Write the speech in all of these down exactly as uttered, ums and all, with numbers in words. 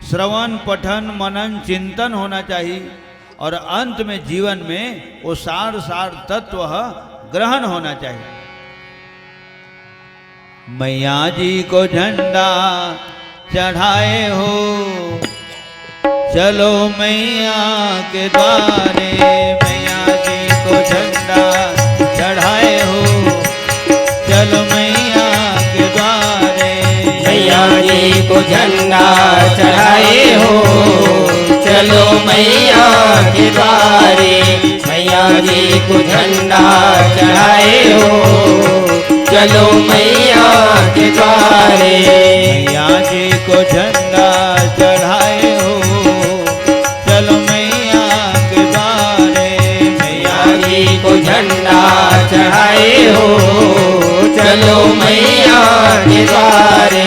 श्रवण, पठन, मनन, चिंतन होना चाहिए और अंत में जीवन में वो सार, सार तत्व ह ग्रहण होना चाहिए। मैया जी को झंडा चढ़ाए हो, चलो मैया के द्वारे। मैया जी को झंडा चढ़ाए हो, चलो मैया के द्वारे। मैया जी को झंडा चढ़ाए हो, चलो मैया के द्वारे। मैया जी को झंडा चढ़ाए हो, चलो मैया के द्वारे। मैया जी को झंडा चढ़ाए हो, चलो मैया के द्वारे। मैया जी को झंडा चढ़ाए हो, चलो मैया के द्वारे।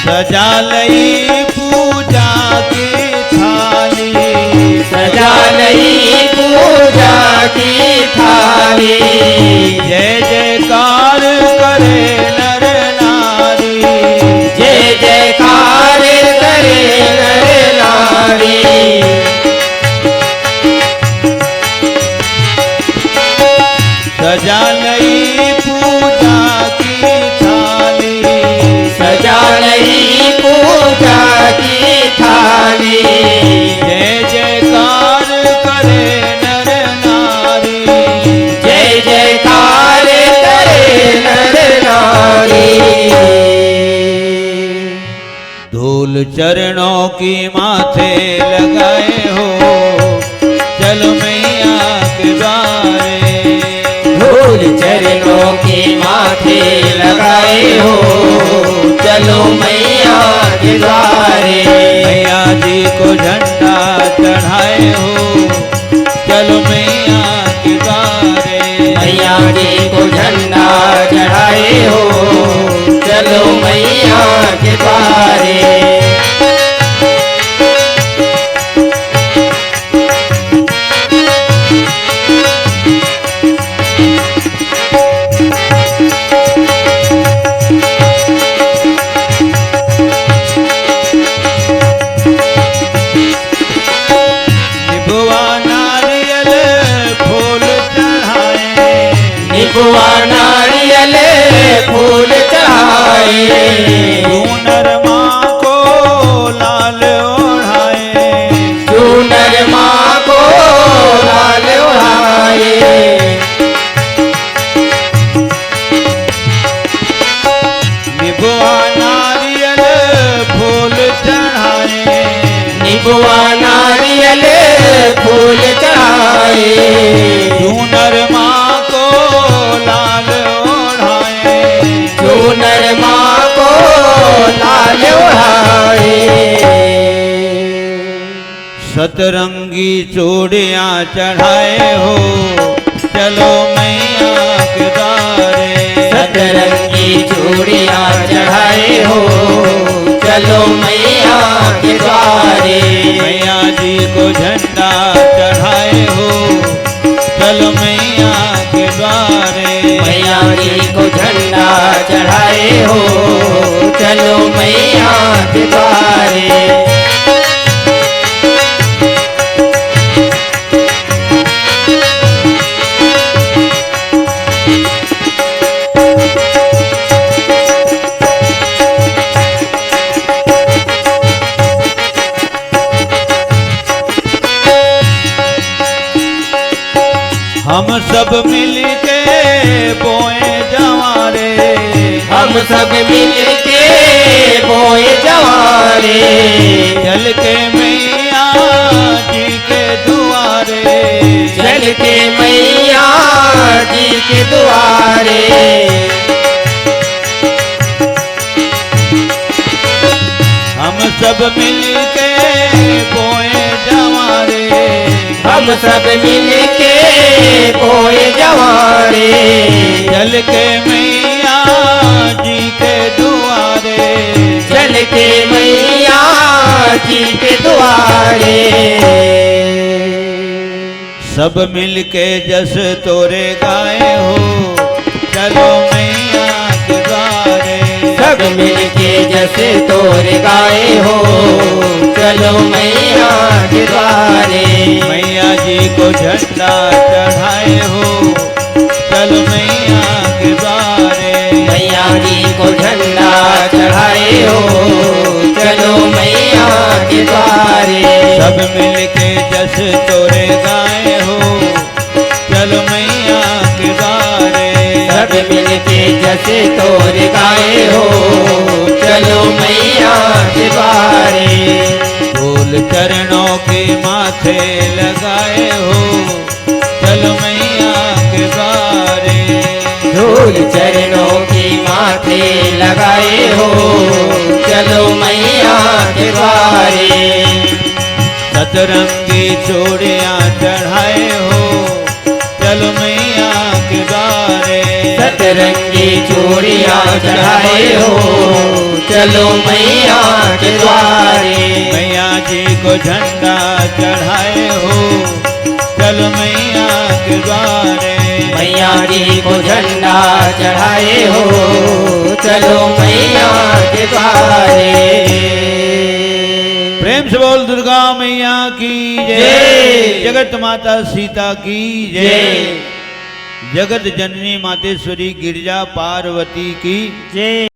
सजा लई पूजा की थाली, सजा लई पूजा की थाली। जय जयकार करे नर नारी, जय जयकार करे नर नारी। सजा लई पूजा की थाली, सजा लई पूजा की थाली। जय जयकार करे नर नारी, जय जयकार करे नर नारी। धूल चरणों की माथे लगाए हो, चलो मैया के द्वारे। धूल चरणों की माथे लगाए हो, चलो मैया के द्वारे। मैया जी को झंडा चढ़ाए हो, चलो मैया के द्वारे। मैया जी को झंडा चढ़ाए हो, चलो मैया के द्वारे। निबुआ नारियल फूल चढ़ाए, निबुआ नारियल फूल चढ़ाए। चूनर माँ को लाल ओढ़ाए, चूनर माँ को लाल ओढ़ाए। निबुआ नारियल फूल चढ़ाए, निबुआ नारियल फूल चढ़ाए। चूनर माँ को लाल ओढ़ाए, चूनर माँ को लाल ओढ़ाए। सतरंगी चूड़ियाँ चढ़ाए हो, चलो मैया के द्वारे। सतरंगी चूड़ियाँ चढ़ाए हो, चलो मैया के द्वारे। मैया जी को झंडा चढ़ाए हो, चलो मैया के द्वारे। मैया जी को झंडा चढ़ाए हो, चलो मैया के द्वारे। हम सब मिलके बोए जवारे, हम सब मिलके बोए जवारे। चल के मैया जी के दुआरे, चल के मैया जी के दुआरे। हम सब मिलके बोए जवारे। हम सब मिलके बोए जवारे। चल के मैया जी के दुआरे। चल के मैया जी के दुआरे। सब मिलके जस तोरे गाए हो, चलो मैया के द्वारे। सब मिलके जस तोरे गाए हो, चलो मैया के द्वारे। मैया जी को झंडा चढ़ाए हो, चलो मैया के द्वारे। मैया जी को झंडा चढ़ाए हो, चलो मैया के द्वारे। सब मिलके जस तोरे गाए हो, चलो मैया के द्वारे। सब मिलके जस तोरे गाए हो, चलो मैया के द्वारे। फूल चरणों के माथे लगाए हो, चलो मैया के द्वारे। धूल चरणों की माथे लगाए हो, चलो मैया के द्वारे। सतरंगी चूड़ियां चढ़ाए हो, चलो मैया के द्वारे। सतरंगी चूड़ियां चढ़ाए हो, चलो मैया के द्वारे। मैया जी को झंडा चढ़ाए हो, चलो मैया के द्वारे। मैया जी को झंडा चढ़ाए हो, चलो मैया के द्वारे। प्रेम से बोल दुर्गा मैया की जय। जय। जगत माता सीता की जय। जय। जगत जननी मातेश्वरी गिरजा पार्वती की जय।